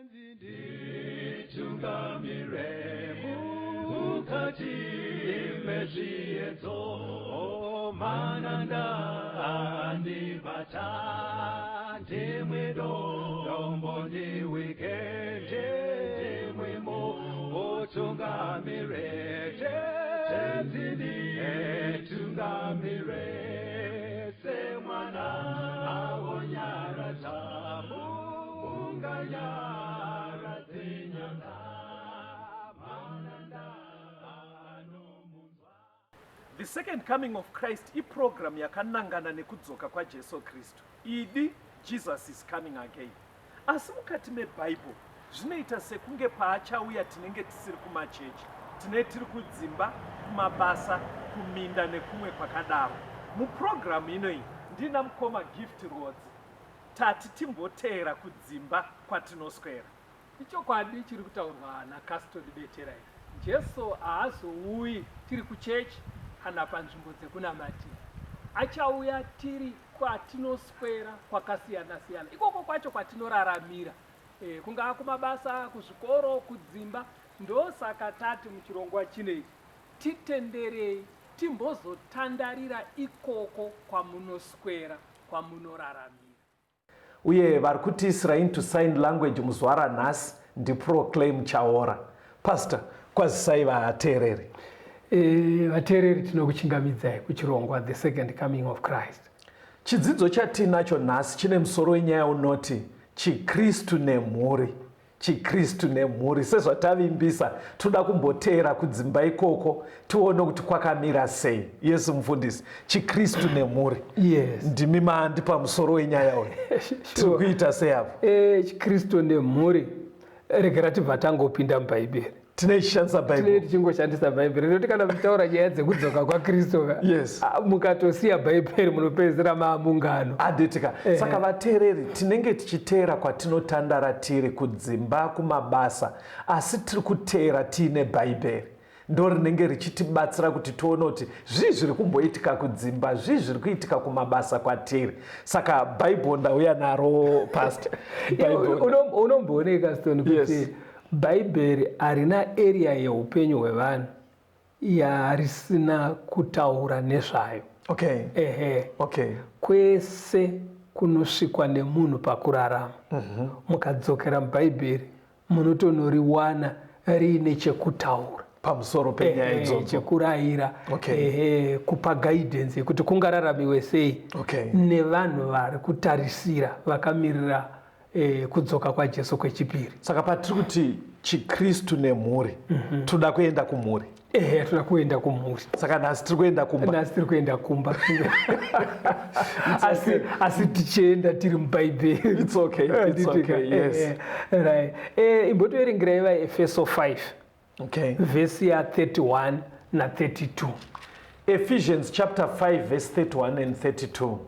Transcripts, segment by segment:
Nditungamire mukati mezviedzo, mananda andibata, ndimwe dombo ndiwike, ndimwe mutungamire, Tenzi nditungamire, semwana awonyaradza munganyaradze nyanga mananda anomunzwa. The Second Coming of Christ iprogram yakanangana nekudzoka kwaJesu Kristu. Idi, Jesus is coming again. Asi mukati meBible zvinoita sekunge paachauya tinenge tisiri kumachechi, tine tiri kudzimba, kumabasa, kuminda nekumwe kwakadaro. Muprogram inoyi ndina mukoma Gift Rwodzi. Tati timboteera kudzimba kwatinoswera. Ichokwadi chiri kutaurwa naCaston Betera ichi. Jesu haazouyi tiri kuchechi kana panzvimbo dzekunamatira. Achauya tiri kwatinoswera kwakasiyana-siyana, ikoko kwacho kwatinoraramira, kungaa kumabasa, kuzvikoro, kudzimba. Ndosaka tati muchirongwa chino ichi titenderei timbozotandarira ikoko kwamunoswera, kwamunoraramira. Uye vari kutiisira into sign language muzuva ranhasi ndiProclaim Chaora. Pastor, kwazisai vateereri. Vateereri tinokuchingamidzai kuchirongwa The Second Coming of Christ. Chidzidzo chatiinacho nhasi chine musoro wenyaya unoti ChiKristu nemhuri. ChiKristu nemhuri. Sezvatavimbisa, toda kumboteera kudzimba ikoko tione kuti kwakamira sei. Yes, mufundisi, ChiKristu nemhuri. Yes. Ndimi maandipa musoro wenyaya uyu. Tiri kuita sei apo? ChiKristu nemhuri, regera tibva tangopinda muBhaibheri. Tine tichishandisa Bhaibheri. Tine tichingoshandisa Bhaibheri. Nekuti kana muchitaura nyaya dzekudzoka kwaKristu ka, mukatosiya Bhaibheri munopedzisira maamungano. Handitika. Saka vateereri, tinenge tichiteera kwatinotandara tiri kudzimba, kumabasa, asi tiri kuteera tiine Bhaibheri. Ndo rinenge richitibatsira kuti tione kuti zvii zviri kumboitika kudzimba, zvii zviri kuitika kumabasa kwatiri. Saka Bhaibheri ndauya naro, Pastor. Unombooneka, Stone, kuti Bhaibheri harina area yeupenyu hwevanhu yarisina kutaura nezvayo. Ehe. Kwese kunosvikwa nemunhu pakurarama. Mukadzokera muBhaibheri munotonoriwana riine chekutaura pamusoro penyaya idzodzo, chekurayira, kupa guidance yekuti kungararamiwe sei nevanhu vari kutarisira vakamirira kudzoka kwaJesu kwechipiri. Saka patiri kuti ChiKristu nemhuri, toda kuenda kumhuri. Ehe, toda kuenda kumhuri. Saka nhasi tiri kuenda kumba. Nhasi tiri kuenda kumba. Asi tichienda tiri muBhaibheri. It's okay. It's okay. Yes. Right. Imbotoverengerai vaEfeso 5. Vhesi ya 31 na 32. Ephesians chapter 5 verse 31 and 32.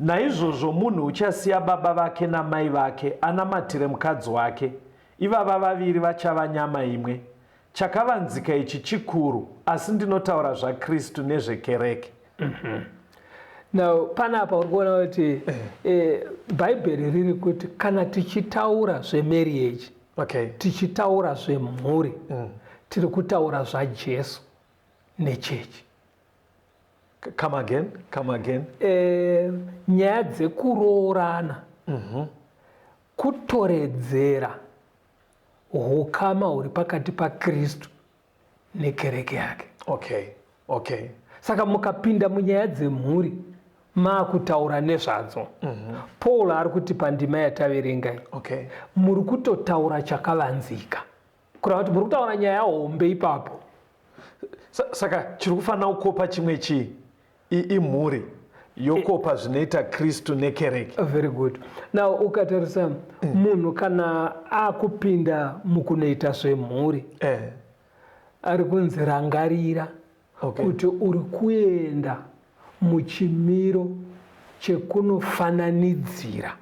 Naizvozvo munhu uchasiya baba vake namai vake anamatire mukadzi wake, ivava vaviri vachava nyama imwe. Chakavanzika ichi chikuru, asi ndinotaura zvaKristu nezvekereke. Now, panapa uri kuona kuti Bhaibheri riri kuti kana tichitaura zvemarriage, tichitaura zvemhuri, tiri kutaura zvaJesu nechechi. Come again, come again. Nyaya dzekuroorana, kutoredzera hukama huri pakati paKristu nekereke yake. Saka mukapinda munyaya dzemhuri maakutaura nezvadzo. Paul ari kuti pandima yataverenga iyi, muri kutotaura chakavanzika. Kureva kuti muri kutaura nyaya hombe ipapo. Saka chiri kufanira kukopa chimwe chii? Imhuri yokopa zvinoita Kristu nekereke. Very good. Now ukatarisa munhu kana akupinda mukunoita zvemhuri, ari kunzi rangarira kuti uri kuenda muchimiro chekunofananidzira.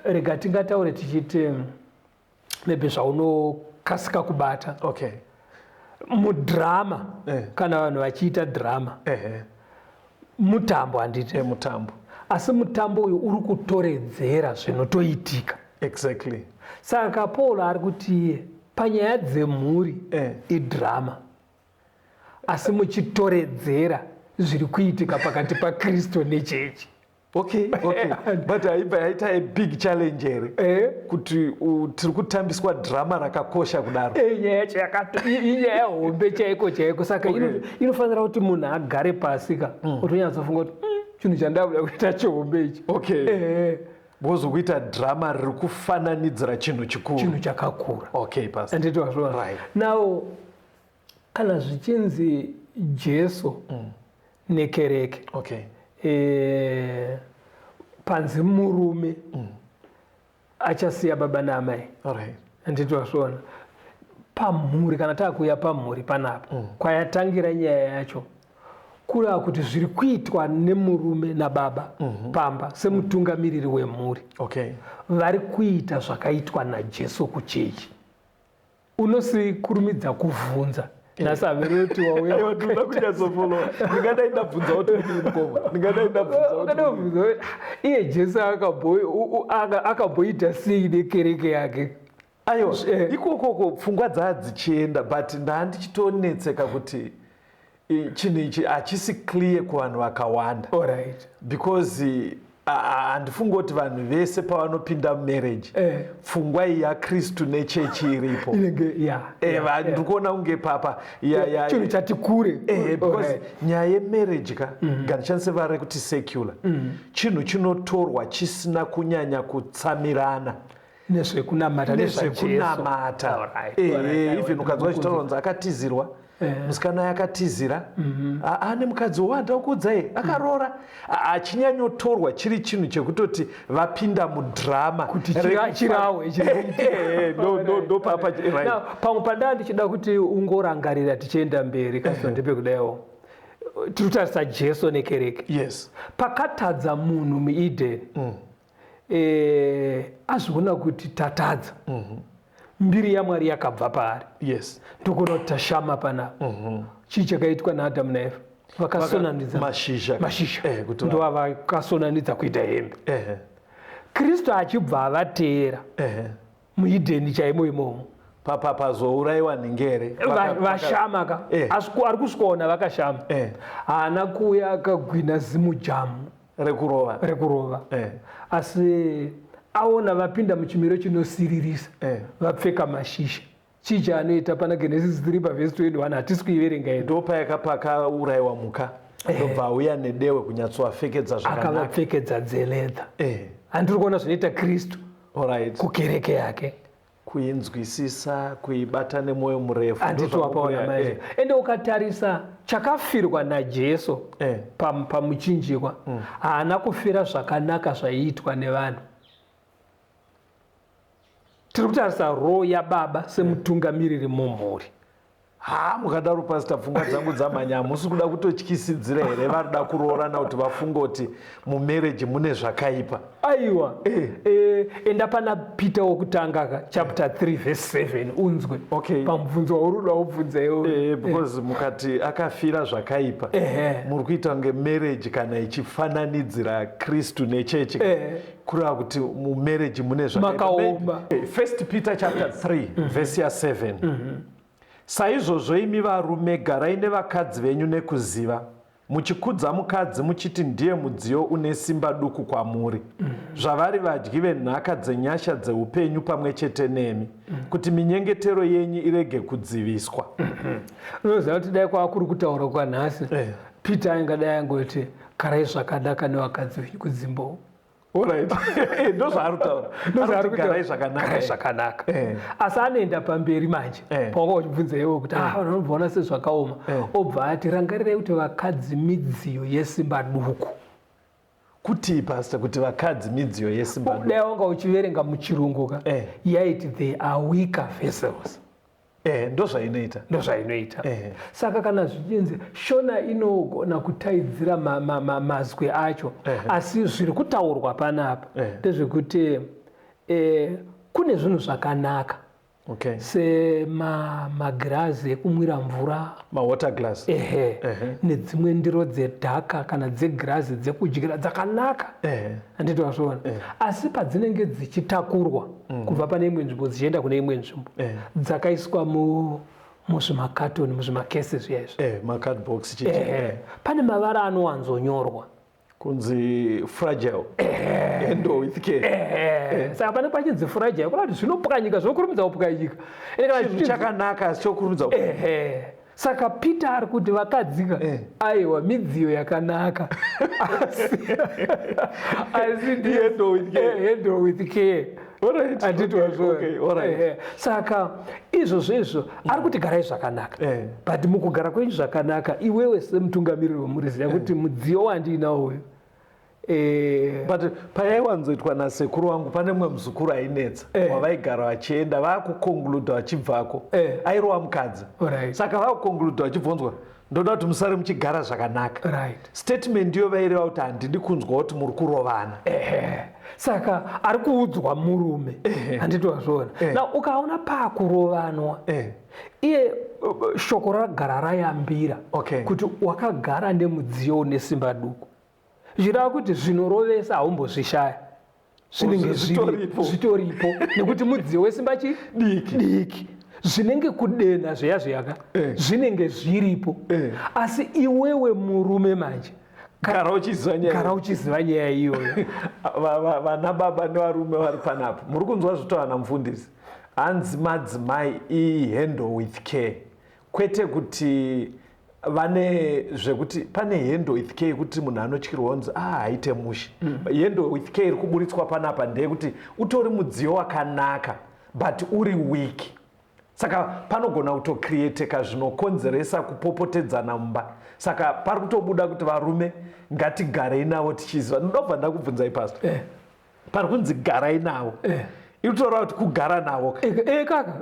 Rega tingataure tichiti maybe zvaunokasika kubata. Mudrama, kana vanhu vachiita drama, mutambo handiti? Mutambo. Asi mutambo uyu uri kutoredzera zvinotoitika. Saka Paul ari kuti iye panyaya dzemhuri idrama, asi muchitoredzera zviri kuitika pakati paKristu nechechi. Okay, but haibva yaita a big challenge here kuti tiri kutambiswa drama rakakosha kudaro? Nyaya yacho inyaya hombe chaiko chaiko. Saka inofanira kuti munhu agare pasi ka, otonyatsofunga kuti chinhu chandakuda kuita chihombe ichi. Because kuita drama riri kufananidzira chinhu chikuru. Chinhu chakakura. Okay, pastor. Anditi wazviona? Right. Now kana zvichinzi Jesu nekereke, panzi murume achasiya baba naamai. Anditi wazviona? Pamhuri, kana taakuuya pamhuri panapa, kwayatangira nyaya yacho, kureva kuti zviri kuitwa nemurume nababa pamba semutungamiriri wemhuri, vari kuita zvakaitwa naJesu kuchechi. Unosikurumidza kuvhunza nhasi, haveroti wauya. Aiwa, ndinoda kunyatsofollowa. Ndingadai ndabvunza kuti kudii, mukoma? Ndingadai ndabvunza kuti Ukadabvunza kuti, "Ah, iye Jesu akamboita sei nekereke yake?" Aiwa, ikokoko pfungwa dzaa dzichienda, but ndaa ndichitonetseka kuti chinhu ichi hachisi clear kuvanhu vakawanda. Because handifungi kuti vanhu vese pavanopinda mumarriage pfungwa iyi yaKristu nechechi iripo. Inenge ya Ndiri kuona kunge papa chinhu chati kure. Because nyaya yemarriage ka, ngandishandise vara rekuti secular, chinhu chinotorwa chisina kunyanya kutsamirana nezvekunamata, nezvekunamata. Even ukanzwa chitaura kunzi akatizirwa musikana, yakatizira ane mukadzi wanda kuudzai akaroora, achinyanyotorwa chiri chinhu chekutoti vapinda mudhirama. Kuti chirawe. Ndopapa. Pamwe pandaa ndichida kuti ungorangarira tichienda mberi kaso ndepekudaiwo tiri kutarisa Jesu nekereke. Pakatadza munhu muEden, azviona kuti tatadza, mbiri yaMwari yakabva paari. Ndokuona kuti tashama panapa. Chii chakaitwa naAdhamu naEvha? Vakasonanidza mashizha. Mashizha. Ndo vakasonanidza kuita hembe. Kristu achibva avateera muEdheni chaimo imomo. Pazourayiwa nhingere. Vashama ka. Ari kusvikaona vakashama. Haana kuuya akagwina zimujamu rekurova. Rekurova. Asi aona vapinda muchimiro chinosiririsa, vapfeka mashisha, chii chaanoita? Pana Genesis 3 pavhesi 21, hatisi kuiverenga yedu. Ndo pakaurayiwa mhuka, ndobva auya nedewe kunyatsovapfekedza zvakanaka. Akavapfekedza dzeledha. Handiri kuona zvinoita Kristu kukereke yake. Kuinzwisisa, kuibata nemwoyo murefu. Handiti wapaona manje? Ende ukatarisa chakafirwa naJesu pamuchinjikwa, haana kufira zvakanaka zvaiitwa nevanhu. Tiri kutarisa role yababa semutungamiriri mumhuri. Ha, mukadaro pastor, pfungwa dzangu dzamhanya. Hamusi kuda kutotyisidzira here varida kuroorana kuti vafunge kuti mumarriage mune zvakaipa? Aiwa. Enda pana Peter wokutanga ka, chapter 3 verse 7, unzwe. Pamubvunzo wauri kuda kubvunza iwe. Because mukati akafira zvakaipa, muri kuita kunge marriage kana ichifananidzira Kristu nechechi, kureva kuti mumarriage mune zvakaipa. Makaoma. First Peter chapter 3 verse ya7: "Saizvozvo imi varume, garai nevakadzi venyu nekuziva, muchikudza mukadzi, muchiti ndiye mudziyo une simba duku kwamuri, zvavari vadyi venhaka dzenyasha dzeupenyu pamwe chete nemi, kuti minyengetero yenyu irege kudziviswa." Unoziva kuti dai kwava kuri kutaura kwanhasi, Peter aingadai angoti, "Garai zvakanaka nevakadzi venyu kudzimba." Alright, ndozvaari kutaura. Ndozvaari Ari kuti garai zvakanaka. Garai zvakanaka. Asi anoenda pamberi manje. Pawanga uchibvunza iwe kuti, ah, vanhu vanobvaona sezvakaoma, obva ati, "Rangarirai kuti vakadzi midziyo yesimba duku." Kuti, pastor, kuti vakadzi midziyo yesimba duku? Dai wanga uchiverenga muchirungu ka, yaiti, "They are weaker vessels." Ndozvainoita. Ndozvainoita. Saka kana zvichinzi Shona inogona kutaidzira mazwi acho, asi zviri kutaurwa panapa ndezvekuti kune zvinhu zvakanaka. Okay. Semagirazi ekumwira mvura. Mawater glass. Ehe, nedzimwe ndiro dzedhaka kana dzegirazi dzekudyira dzakanaka. Handiti wazviona? Asi padzinenge dzichitakurwa kubva pane imwe nzvimbo dzichienda kune imwe nzvimbo, dzakaiswa muzvimakatoni, muzvimakesi zviya izvi, Macardbox chichi. Ehe, pane mavara anowanzonyorwa. Kunzi "fragile, handle with care". Ehe, saka pane pachinzi "fragile", kuda kuti zvinopwanyika, zvinokurumidza kupwanyika. Ende kana Chinhu chakanaka asi chokurumidza. Ehe, saka Peter ari kuti vakadzika, aiwa, midziyo yakanaka, asi Handle with care. Handle with care. Handiti wazviona? Okay, alright. Ehe, saka izvozvo izvo ari kuti garai zvakanaka. But mukugara kwenyu zvakanaka, iwewe semutungamiriri wemhuri, ziva kuti mudziyo wandiinawo uyu But payaiwanzoitwa nasekuru wangu, pane mumwe muzukuru ainetsa wavaigara vachienda vakuconcluda vachibvako, airova mukadzi. Saka vakuconcluda vachibvunzwa, "Ndoda kuti musare muchigara zvakanaka." Statement iyo vaireva kuti handidi kunzwa kuti muri kurovana. Ehe, saka ari kuudzwa murume, handiti wazviona? Na ukaona paakurovanwa, iye shoko ragara rayambira kuti wakagara nemudziyo une simba duku, zvireva kuti zvinorovesa haumbozvishaya, zvinenge Zvitoripo. Zvitoripo nekuti mudziyo wesimba chi Diki. Diki, zvinenge kudena zviya zviyaka, zvinenge zviripo. Asi iwewe murume manje, Gara uchiziva nyaya. Gara uchiziva nyaya iyoyo. Vana baba nevarume vari panapa, muri kunzwa zvitaura namufundisi. Hanzi madzimai ihandle with care, kwete kuti vane zvekuti pane handle with care yekuti munhu anotyirwa kunzi ah, haite mushe. Handle with care iri kuburitswa panapa ndeyekuti utori mudziyo wakanaka but uri weak, saka panogona kutocreateka zvinokonzeresa kupopotedzana mumba. Saka pari kutobuda kuti varume ngatigarei navo tichiziva. Ndinobva ndakubvunzai, pastor, pari kunzi garai navo, iri kutoreva kuti kugara navo ka? Kaka.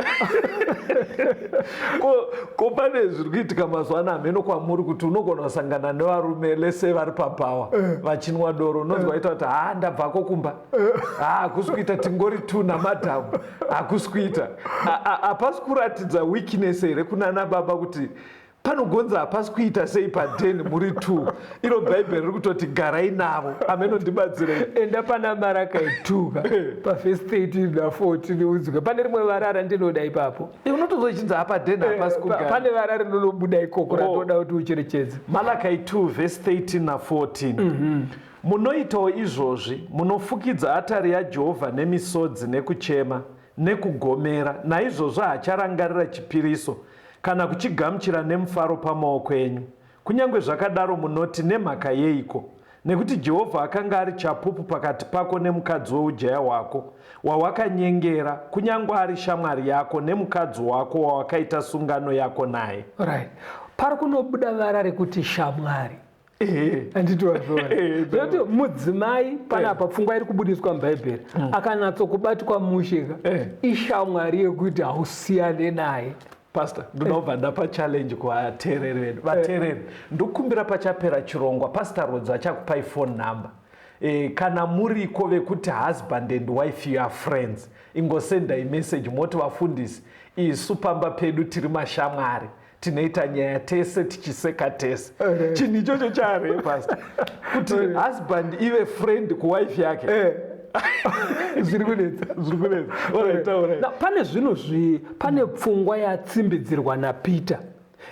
Ko pane zviri kuitika mazuva ano, hameno kwamuri, kuti unogona kusangana nevarume lese vari pabhawa vachinwa doro, unonzwa vaita kuti, "Ha, ndabvako kumba, ha, hakusi kuita, tingori tu namadhamu, hakusi kuita." Hapasi kuratidza weakness here kunana baba kuti panogonza hapasi kuita sei padheni muri two, iro Bhaibheri riri kutoti garai navo? Ameno, ndibatsirei. Enda pana Marakai 2 ka, pavhesi 13 na14, udzwe pane rimwe vara randinoda ipapo. Unotonzwa ichinzi hapadheni hapasi kugara. Pane vara rinonobuda ikoko ratoda kuti ucherechedze. Malachi 2 vhesi 13 na14: "Munoitawo izvozvi, munofukidza atari yaJehovha nemisodzi nekuchema nekugomera. Naizvozvo hacharangarira chipiriso kana kuchigamuchira nemufaro pamaoko enyu. Kunyange zvakadaro munoti, 'Nemhaka yeiko?' Nekuti Jehovha akanga ari chapupu pakati pako nemukadzi weujaya hwako wawakanyengera, kunyange ari shamwari yako, nemukadzi wako wawakaita sungano yako naye." Right, pari kunobuda vara rekuti shamwari, handiti wazviona? Zvekuti mudzimai panapa, pfungwa iri kubudiswa muBhaibheri, akanatsokubatwa mushe ka, ishamwari yekuti hausiyane naye. Pastor, ndinobva ndapa challenge kuvateereri vedu. Vateereri, ndokumbira pachapera chirongwa, Pastor Rodzi achakupai phone number. Kana muriko vekuti husband and wife, you are friends, ingosendai message moti, "Vafundisi, isu pamba pedu tiri mashamwari, tinoita nyaya tese, tichiseka tese." Chinhu ichocho chare, pastor, kuti husband ive friend kuwife yake? Zviri kunetsa. Zviri kunetsa. Alright, alright. Na, pane zvinhu zvi pane pfungwa yatsimbidzirwa naPeter,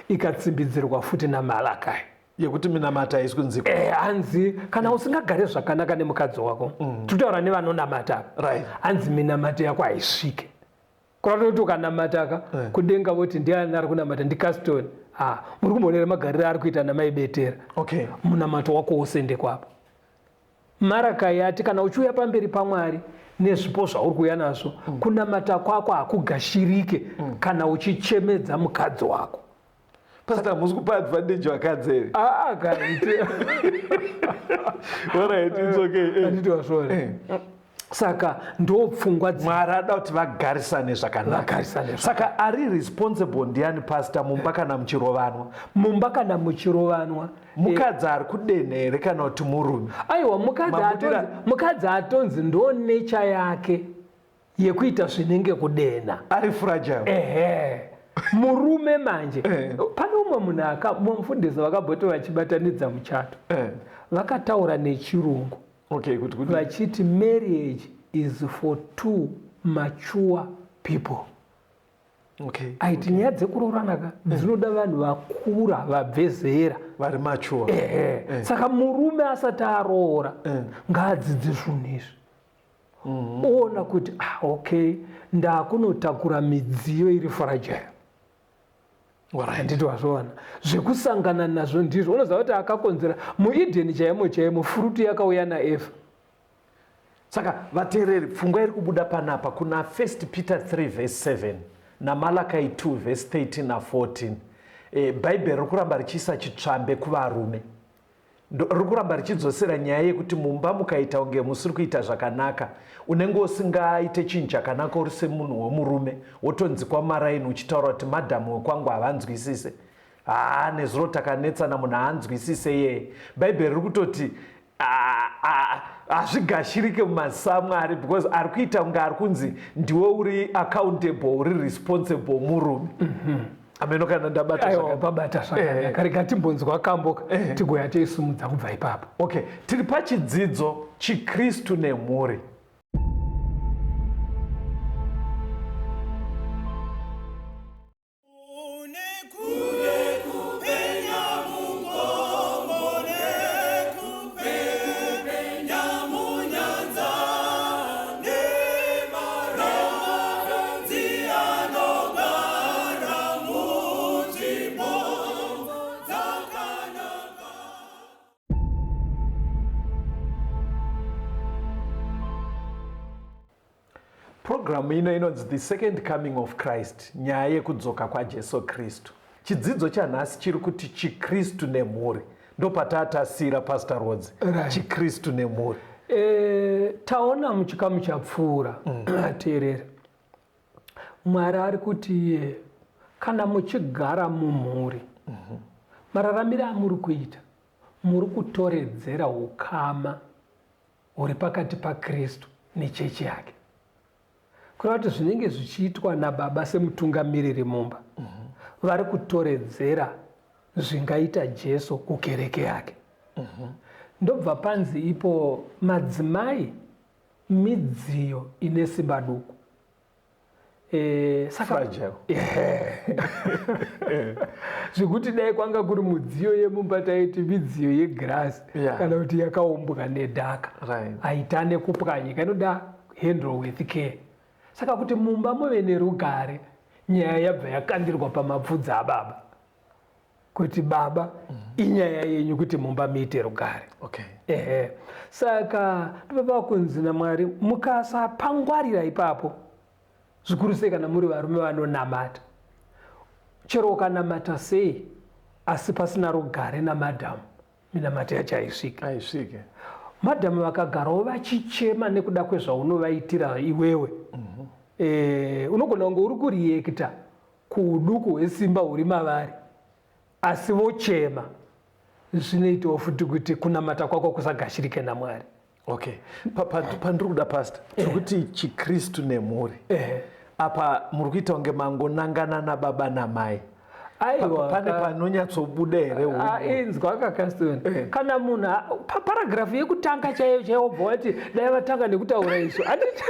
ikatsimbidzirwa futi naMalakai. Yekuti minamata haisi kunzikwa. Hanzi kana usingagare zvakanaka nemukadzi wako, titaura nevanonamata apa, hanzi minamato yako haisvike. Kureva kuti ukanamata ka, kudenga voti, "Ndiani ari kunamata?" NdiCaston. Ah, muri kumboonera magariro ari kuita namaibetera. Munamato wako wose ndekwapo. Marakai ati kana uchiuya pamberi paMwari nezvipo zvauri kuuya nazvo, kunamata kwako hakugashirike kana uchichemedza mukadzi wako. Pastor, musi kupa advantage vakadzi here? Aa, kaite. Alright, it's okay. Handiti wazviona? Saka ndo pfungwa Mwari ada kuti vagarisane zvakanaka. Vagarisane. Saka ari responsible ndiani, pastor, mumba kana muchirovanwa? Mumba kana muchirovanwa, Mukadzi ari kudenha here kana kuti murume? Aiwa, mukadzi atonzi, mukadzi atonzi ndo nature yake. yekuita zvinenge kudena ari fragile ehe murume manje eh. Pane umwe munhu aka mumwe mufundisi vakamboti vachibatanidza muchato eh. Vakataura nechirungu okay, kuti, kuti. Vachiti marriage is for two mature people okay, aiti okay. Nyaya dzekuroorana ka mm. dzinoda vanhu vakura vabve zera vari mature ehe eh. Saka murume asati aroora eh. Ngaadzidze zvinhu izvi mm -hmm. Oona kuti ah, okay ndakunotakura midziyo iri fragile handiti wazviona zvekusangana nazvo ndizvo unoziva kuti akakonzera muEdheni chaimo chaimo furutu yakauya naEvha Saka vateereri, pfungwa iri kubuda panapa kuna 1 Peter 3 verse 7 naMalakai 2 verse 13 na14. E, Bhaibheri riri kuramba richiisa chitsvambe kuvarume. Riri kuramba richidzosera nyaya yekuti mumba mukaita kunge musiri kuita zvakanaka, unenge usingaite chinhu chakanaka uri semunhu wemurume, wotonzikwa maraini uchitaura kuti madhamu wekwangu havanzwisise. Haa, nezuro takanetsana munhu haanzwisise yee. Bhaibheri riri kutoti hazvigashirike mumaziso aMwari because ari kuita kunge ari kunzi ndiwe uri accountable uri responsible murume mhm. Ameno kana ndabata pabata zvakanaka rega timbonzwa kambo eh. Tigoya teisumudza kubva ipapo okay tiri pachidzidzo chikristu nemhuri. Purogiramu ino inonzi The Second Coming of Christ, nyaya yekudzoka kwaJesu Kristu. Chidzidzo chanhasi chiri kuti chiKristu nemhuri. Ndopatatasira Pastor Rwodzi. Right. ChiKristu nemhuri. E, taona muchikamu chapfuura ateerera. Mwari ari kuti iye kana muchigara mumhuri mm -hmm. mararamire amuri kuita muri kutoredzera ukama huri pakati paKristu nechechi yake. Kureva kuti zvinenge zvichiitwa nababa semutungamiriri mumba mm -hmm. vari kutoredzera zvingaita Jesu kukereke yake. Mm -hmm. Ndobva panzi ipo madzimai midziyo ine simba duku. Saka fragile zvekuti dai kwanga kuri mudziyo yemumba taiti midziyo yegirasi yeah. Kana kuti yakaumbwa nedhaka right. Haitane kupwanyika inoda handle with care. Saka kuti mumba muve nerugare nyaya yabva yakandirwa pamapfudzi ababa kuti baba mm -hmm. inyaya yenyu kuti mumba muite rugare okay. Ehe saka ndobaba kunzi naMwari mukasapangwarira ipapo zvikuru sei kana muri varume vanonamata chero ukanamata sei asi pasina rugare namadhamu minamato yacho haisvike haisvike madhamu vakagarawo vachichema nekuda kwezvaunovaitira iwewe mm -hmm. E, unogona kunge uri kuriekta kuuduku hwesimba huri mavari asi vochema zvinoitawo futi kuti kunamata kwako kusagashirike naMwari. Okay pandiri kuda pastor tiri kuti chikristu nemhuri apa muri kuita kunge mangonangana nababa namai. Aiwa pane panonyatsobuda here? Inzwa kakaston eh. Kana munhu paparagrafu yekutanga chaiyo chaiyo wobva wati dai vatanga nekutaura izvo anditi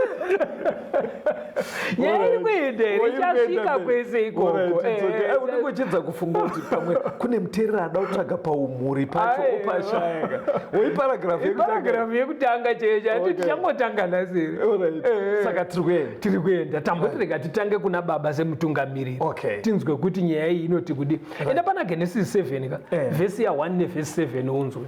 nyaya iri kuenda here ichasvika kwese ikoko eh, unenge uchiedza kufunga kuti pamwe kune muteereri ada kutsvaga paumhuri pacho opashayaka woiparagrafu yekutanga chaiyo chaiyo anditi tichangotanga nhasi here eh. Saka tiri kuenda tiri kuenda tamboti rega titange kuna baba semutungamiriri okay. Tinzwe kuti nyaya iyi inoti kudi right. Enda pana Genesis 7 ka eh. Vhesi ya 1 nevhesi 7 unzwe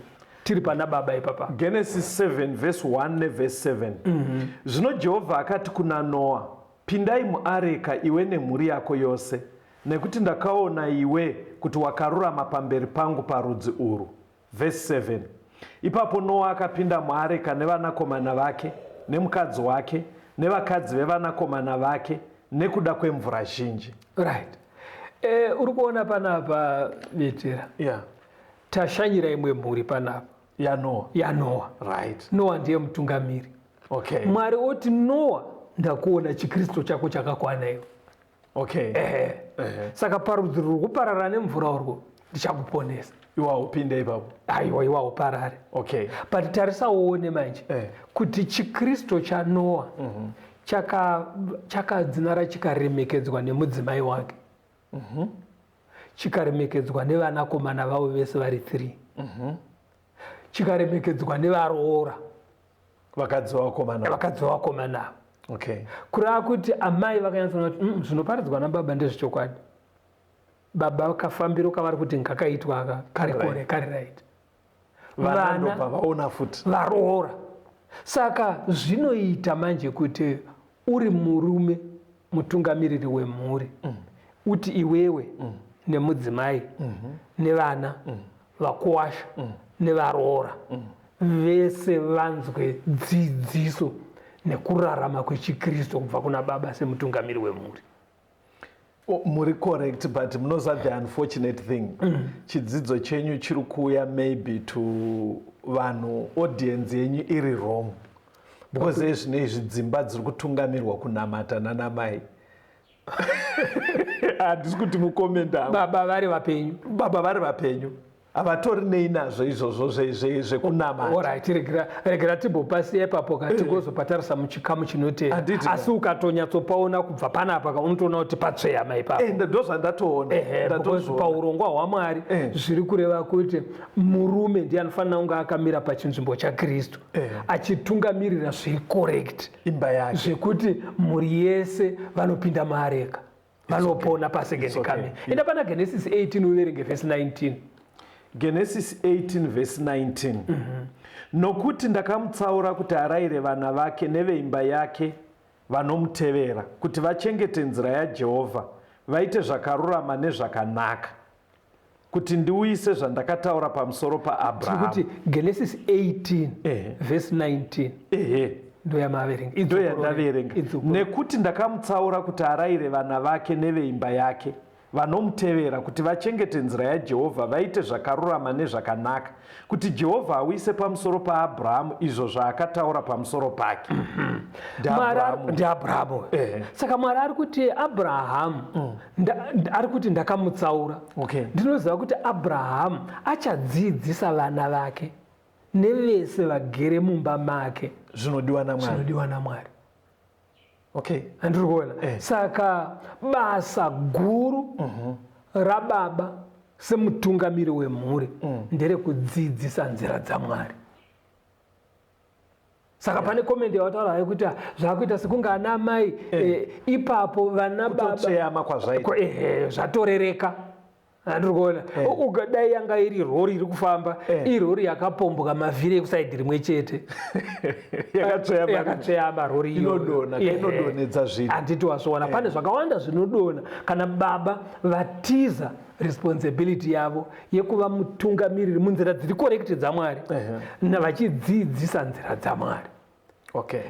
tiri pana baba ipapa. Genesis 7 vhesi 1 nevhesi 7 mm -hmm. Zvino Jehovha akati kuna Noa, pindai muareka iwe nemhuri yako yose, nekuti ndakaona iwe kuti wakarurama pamberi pangu parudzi urwu. Vhesi 7 Ipapo Noa akapinda muareka nevanakomana vake nemukadzi wake nevakadzi vevanakomana vake nekuda kwemvura zhinji. Right. E, uri kuona panapa Betera yeah. Tashanyira imwe mhuri panapa yaNoa yaNoa right. Noa ndiye mutungamiri okay. Mwari oti Noa Ndakuona chiKristu chako chakakwana iwe. Okay. Saka parudzi ruri kuparara nemvura urwo, ndichakuponesa. Iwa upinde ipapo. Aiwa, iwa uparare. But tarisa uone manje kuti chiKristu chaNoa chakadzinara, chikaremekedzwa nemudzimai wake, chikaremekedzwa nevanakomana vavo vese vari 3, chikaremekedzwa nevaroora. Vakadzi vavakomana. Vakadzi vavakomana ava. Kureva kuti amai vakanyatsoona kuti zvinoparidzwa nababa ndezvechokwadi. Baba kafambiro kavari kuti ngakaitwa aka kari kore, kari right. Vana Vana ndobva vaona futi. Varoora. Saka zvinoita manje kuti uri murume mutungamiriri wemhuri, uti iwewe nemudzimai nevana, vakuwasha nevaroora vese vanzwe dzidziso nekurarama kwechiKristu kubva kuna baba semutungamiri wemhuri. Oh, muri correct, but munoziva the unfortunate thing, chidzidzo chenyu chiri kuuya maybe to vanhu, audience yenyu iri wrong, because ezvino izvi dzimba dziri kutungamirwa kunamata nanamai. Handisi kuti mukomenda. Baba vari vapenyu. Baba vari vapenyu havatori nei nazvo izvozvo zvekunamata. Alright, regera timbopasiya ipapo ka, tigozopatarisa muchikamu chinotera. Handiti ka. Asi ukatonyatsopaona kubva panapa ka, unotoona kuti patsveyama ipapo. Ende ndozvandatoona. Ehe, because Ndatozviona. paurongwa hwaMwari zviri kureva kuti murume ndiye anofanira kunge akamira pachinzvimbo chaKristu, achitungamirira zviri correct imba yake, zvekuti mhuri yese vanopinda maareka vanopona pasecond coming. Enda pana Genesis 18, uverenge vhesi 19. Genesis 18 vhesi 19: Nokuti ndakamutsaura kuti arayire vana vake neveimba yake vanomutevera, kuti vachengete nzira yaJehovha, vaite zvakarurama nezvakanaka, kuti ndiuyise zvandakataura pamusoro paAbrahamu. Kuti Genesis 18 vhesi 19. Ehe. Ndoyamaverenga. Ndo yandaverenga. Nekuti ndakamutsaura kuti arayire vana vake neveimba yake vanomutevera, kuti vachengete nzira yaJehovha, vaite zvakarurama nezvakanaka, kuti Jehovha auise pamusoro paAbrahamu izvo zvaakataura pamusoro pake. NdiAbrahamu. NdiAbrahamu. Saka Mwari ari kuti Abrahamu, ari kuti ndakamutsaura. Ndinoziva kuti Abrahamu achadzidzisa vana vake nevese vagere mumba make zvinodiwa naMwari. Zvinodiwa naMwari. Handiri kuona. Saka basa guru rababa semutungamiri wemhuri nderekudzidzisa nzira dzaMwari. Saka pane comment yawataura yekuti zvakuita sekunge ana mai ipapo vana baba Kutotsveyama kwazvaita. Ehe, zvatorereka, handiri kuona. Dai yanga iri rori iri kufamba, irori yakapomboka mavhiri ekusaidhi rimwe chete, Yakatsveyama. Yakatsveyama rori iyoyo. Inodonha, inodonhedza zvinhu. Handiti wazviona, pane zvakawanda zvinodonha kana baba vatiza responsibility yavo yekuva mutungamiriri munzira dziri correct dzaMwari, vachidzidzisa nzira dzaMwari.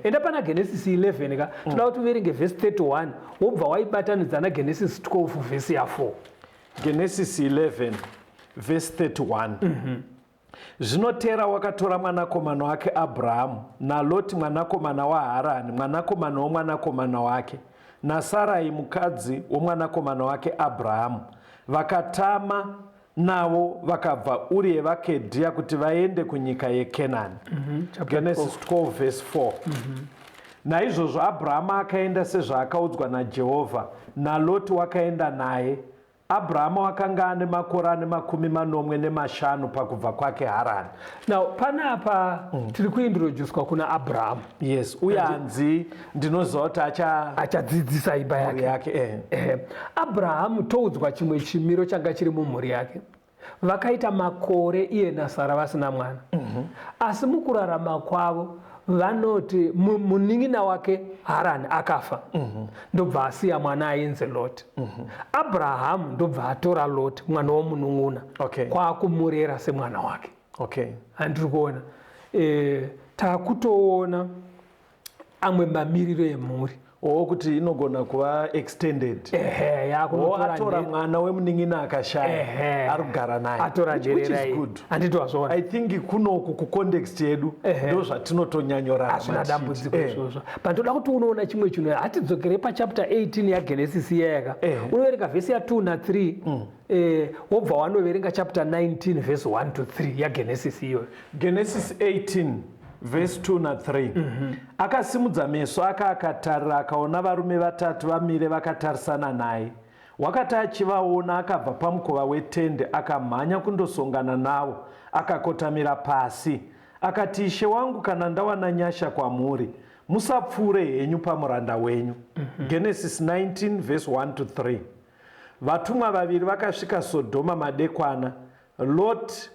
Enda pana Genesis 11 ka, toda kuti uverenge vhesi 31, wobva waibatanidza naGenesis 12 vhesi ya4. Genesis 11 vhesi 31: Zvino Tera wakatora mwanakomana wake Abrahamu, naLoti mwanakomana waHarani, mwanakomana womwanakomana wake, naSarai mukadzi womwanakomana wake Abrahamu, vakatama navo vakabva Uri yevaKedhia kuti vaende kunyika yeKenani. Chapter Genesis 12 verse 4: Naizvozvo Abrahamu akaenda sezvaakaudzwa naJehovha, naLoti wakaenda naye. Abrahamu akanga ane makore ane 75 pakubva kwake Harani. Now panapa tiri kuintroducwa kuna Abrahamu. Yes, uye hanzi ndinoziva kuti acha achadzidzisa imba mhuri yake. Yake. Ehe. Abrahamu toudzwa chimwe chimiro changa chiri mumhuri yake. Vakaita makore iye naSara vasina mwana, asi mukurarama kwavo vanoti munin'ina wake Harani akafa, ndobva asiya mwana ainzi Lot. Abrahamu ndobva atora Lot, mwana womunun'una, kwaakumurera semwana wake. Handiri kuona, taakutoona amwe mamiriro emhuri. Oo, kuti inogona kuva extended. Ehe, O yakunotora atora mwana wemunin'ina akashaya, ari kugara naye. Atora Which is nherera iyi. good. Handiti wazviona? I think kunoku kucontext yedu ndo zvatinotonyanyorarama Hazvina tichiita. dambudziko izvozvo. Pandoda kuti unoona chimwe chinhu, hatidzokere pachapter 18 yaGenesis iyayaka. Unoverenga vhesi ya2 na3, wobva wanoverenga chapter 19 vhesi 1 to 3 yaGenesis iyoyo. Genesis 18 vhesi 2 na3. Akasimudza meso ake akatarira, akaona varume vatatu vamire vakatarisana naye. Wakati achivaona, akabva pamukova wetende, akamhanya kundosongana navo, akakotamira pasi, akati, "Ishe wangu, kana ndawana nyasha kwamuri, musapfuure henyu pamuranda wenyu." Genesis 19 vhesi 1 to 3. Vatumwa vaviri vakasvika Sodhoma madekwana. Lot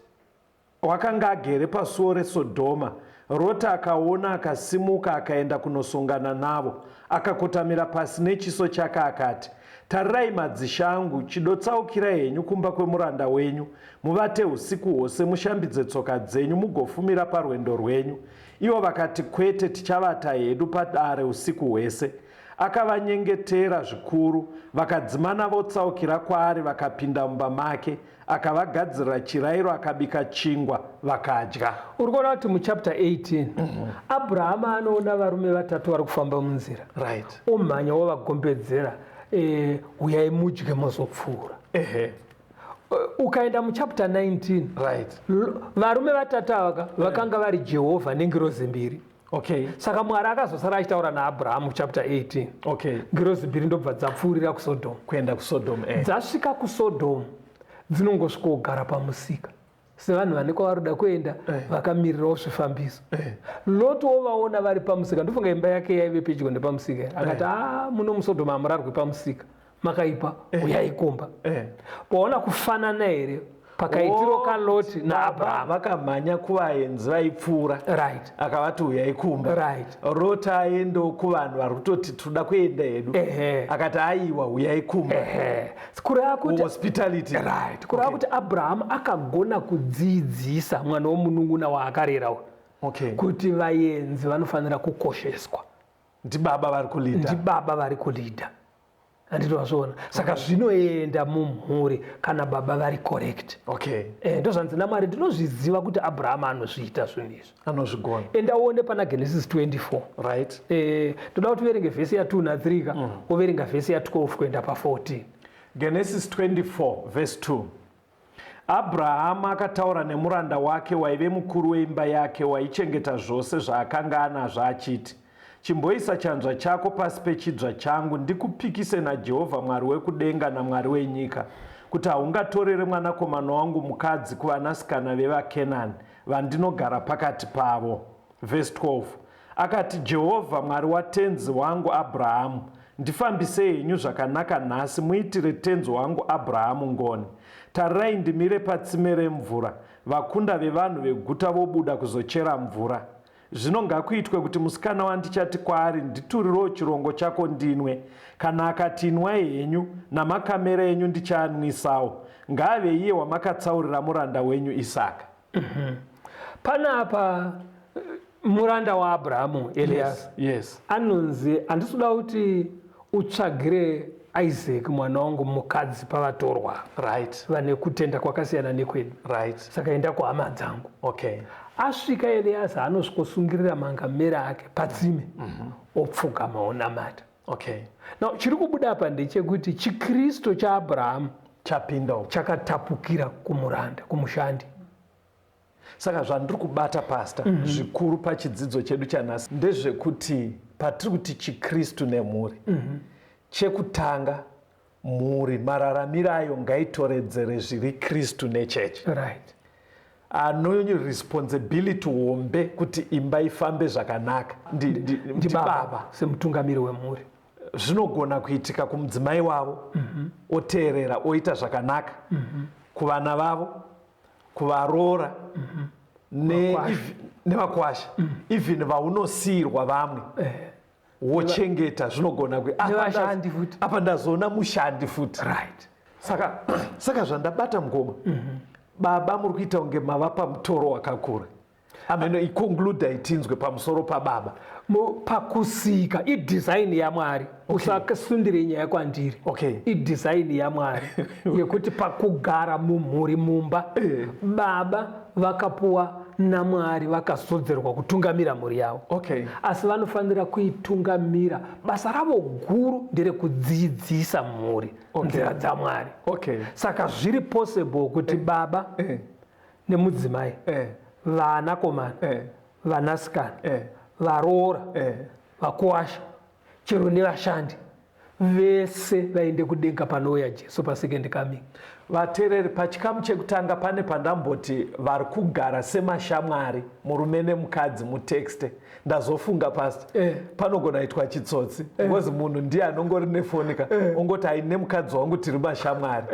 wakanga agere pasuo reSodhoma. Roti akaona, akasimuka, akaenda kunosongana navo, akakotamira pasi nechiso chake, akati, "Tarirai, madzisha angu, chidotsaukirai henyu kumba kwemuranda wenyu, muvate usiku hwose, mushambidze tsoka dzenyu, mugofumira parwendo rwenyu." Ivo vakati, "Kwete, tichavata hedu padare usiku hwese." Akavanyengetera zvikuru, vakadzimana votsaukira kwaari, vakapinda mumba make, akavagadzirira chirayiro, akabika chingwa, vakadya. Uri kuona kuti muchapter 18 Abrahama anoona varume vatatu vari kufamba munzira, omhanya wovagombedzera, "Uyai mudye, muzopfuura." Ukaenda muchapter 19, varume vatatu avaka vakanga vari Jehovha nengirozi mbiri. Saka Mwari akazosara achitaura naAbrahamu chapter 18. Ngirozi mbiri ndobva dzapfuurira kuSodhomu. Kuenda kuSodom. Dzasvika kuSodhomu, dzinongosvikogara pamusika sevanhu vane kwavari kuenda, vakamirirawo zvifambiso. Lot wovaona vari pamusika. Ndofunga imba yake yaive pedyo nepamusika. Akati, "A, muno muSodhomu hamurarwi pamusika, makaipa, uyai kumba." Paona kufanana here pakaitiro kaLoti naAbrahamu? Vakamhanya kuvaenzi vaipfuura, akavati, "Uyai kumba." Roti aendawo kuvanhu vari kutoti, "Toda kuenda hedu." Akati, "Aiwa, uyai kumba." Kureva kuti Hospitality. Right, kureva kuti Abrahamu akagona kudzidzisa mwana womunun'una waakarera uyu kuti vaenzi vanofanira kukosheswa. Ndibaba vari kuleada. Ndibaba vari kuleada, handiti wazviona? Saka zvinoenda mumhuri kana baba vari correct. Ndozvanzi naMwari, "Ndinozviziva kuti Abrahamu anozviita zvinhu izvi." Anozvigona. Enda uone pana Genesis 24. Ndoda kuti uverenge vhesi ya2 na3 ka, woverenga vhesi ya12 kuenda pa14. Genesis 24 verse 2. Abrahamu akataura nemuranda wake waive mukuru weimba yake, waichengeta zvose zvaakanga anazvo, achiti, "Chimboisa chanzva chako pasi pechidzva changu, ndikupikise naJehovha, Mwari wekudenga naMwari wenyika, kuti haungatorere mwanakomana wangu mukadzi kuvanasikana vevaKenani vandinogara pakati pavo." Vhesi 12, akati, "Jehovha, Mwari watenzi wangu Abrahamu, ndifambisei henyu zvakanaka nhasi, muitire tenzi wangu Abrahamu ngoni. Tarirai, ndimire patsime remvura, vakunda vevanhu veguta vobuda kuzochera mvura. Zvino ngakuitwe kuti musikana wandichati kwaari, 'Nditurirewo chirongo chako ndinwe,' kana akati, 'Inwai henyu, namakamera enyu ndichaanwisawo,' ngaave iye wamakatsaurira muranda wenyu Isaka." Panapa muranda waAbrahamu Elias anonzi, "Handisi kuda kuti utsvagire Isaac mwana wangu mukadzi pavatorwa vane kutenda kwakasiyana nekwedu. Saka enda kuhama dzangu." Asvika Eliasa, anosvikosungirira mangamera ake patsime, opfugama, onamata. Now chiri kubuda apa ndechekuti chiKristu chaAbrahamu chapinda uko. Chakatapukira kumuranda, kumushandi. Saka zvandiri kubata, Pastor, zvikuru pachidzidzo chedu chanhasi ndezvekuti patiri kuti chiKristu nemhuri, chekutanga, mhuri mararamiro ayo ngaitoredzere zviri Kristu nechechi. Ano responsibility hombe kuti imba ifambe zvakanaka ndibaba ndibaba semutungamiri wemhuri. Zvinogona kuitika kumudzimai wavo, oteerera, oita zvakanaka kuvana vavo, kuvaroora Vakwasha. Nevakwasha, even vaunosiyirwa vamwe wochengeta, zvinogona apa Nevashandi futi. Apa ndazoona mushandi futi. Saka zvandabata, mukoma, baba muri kuita kunge mavapa mutoro wakakura. Ameno iconclude itinzwe pamusoro pababa. Pakusika idesign yaMwari. Usasundire nyaya kwandiri. Idesign yaMwari yekuti pakugara mumhuri mumba baba vakapuwa naMwari vakazodzerwa kutungamira mhuri yavo. Asi vanofanira kuitungamira. Basa ravo guru nderekudzidzisa mhuri nzira dzaMwari. Saka zviri possible kuti baba nemudzimai, vanakomana, vanasikana, varoora, vakuwasha, chero nevashandi vese vaende kudenga panouya Jesu pasecond coming. Vateereri, pachikamu chekutanga pane pandamboti vari kugara semashamwari murume nemukadzi mutexte. Ndazofunga pastor, panogona itwa chitsotsi because munhu ndiye anongori nefoni ka, ongoti ai nemukadzi wangu tiri mashamwari.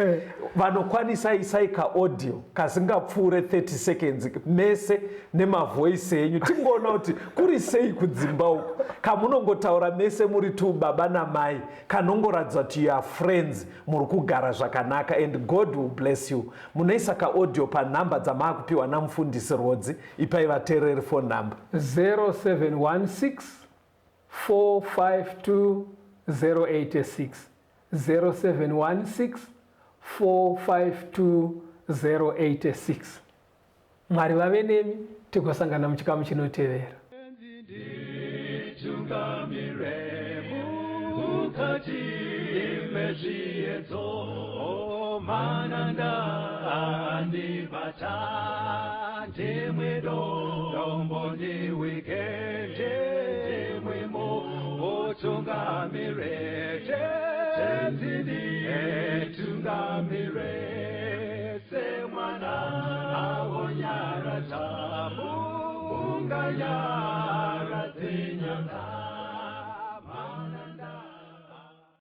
Vanokwanisa isai kaaudio kasingapfuure 30 seconds mese nemavoice enyu, tingoona kuti kuri sei kudzimba uku. Kamunongotaura mese muri tu baba namai, kanongoratidza kuti you are friends, muri kugara zvakanaka, and God will bless you. Munoisa kaaudio panhamba dzamaakupiwa namufundisi Rodzi. Ipai vateereri phone number. 0716 452 086, 0716 452 086. Mwari vave nemi, tigosangana muchikamu chinotevera. Tungamire mukati mezviedzo, mananda andibata, ndimwe dombo ndiwike, ndimwemo utungamire, tenzi nditungamire, semwana awonyaradza, unganyaradze nyanga.